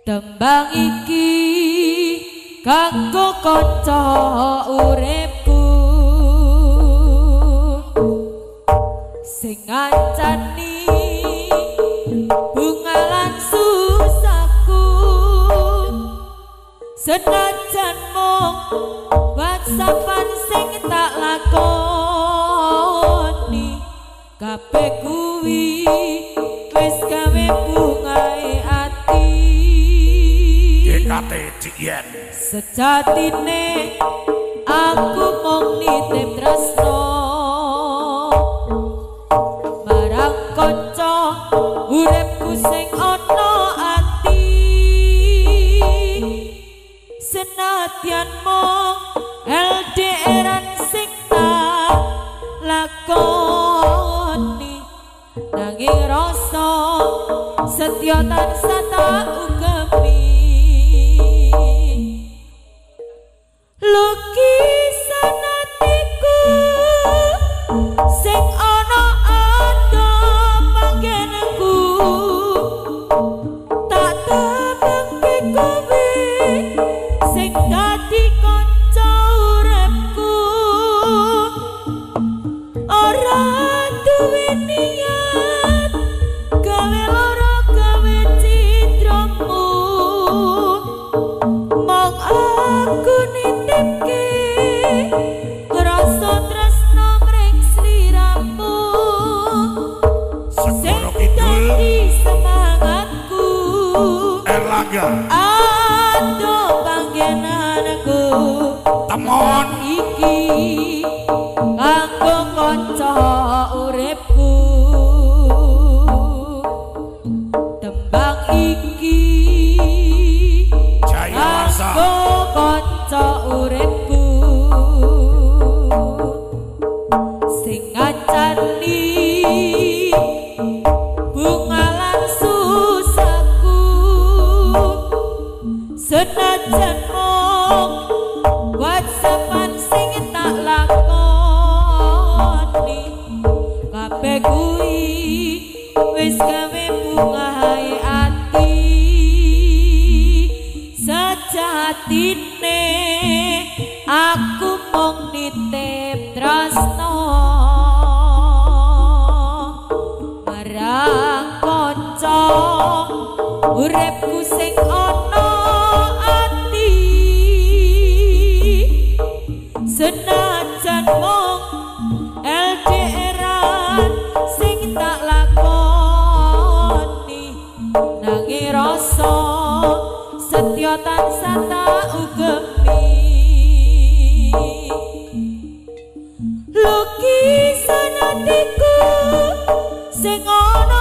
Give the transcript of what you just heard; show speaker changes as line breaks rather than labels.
Tembang iki kanggo kanca uripku sing ngancani bunga lan susahku, senajan mung whatsappan sing tak lakoni, kabeh kuwi wis gawe bungae ati. Sejatine aku mung nitip tresno marang kanca uripku sing ana ati, senadyan mung LDR-an sing tak lakoni, nanging rasa setya tansah tak ugemi. Lukisan atiku sing ana ado panggenku, tak tepengke kowe sing dadi kanca uripku, ora duwe niat gawe lara gawe citramu, mong aku nitipke rasa tresno mring sliramu sing dadi semangatku.
Erlangga
ado panggenanku
temon
iki kanggo kanca uripku. Tembang iki kanggo kanca uripku sing ngancani bunga lan susahku, senajan mung whatsappan sing tak lakoni, kabeh kuwi wis gawe bungahe ati. Sejatine aku mung nitip tresno marang kanca uripku sing ana ati, senajan mung LDR-an sing tak lakoni, nanging rasa setya tansah tak ugemi. Lukisan atiku sing ana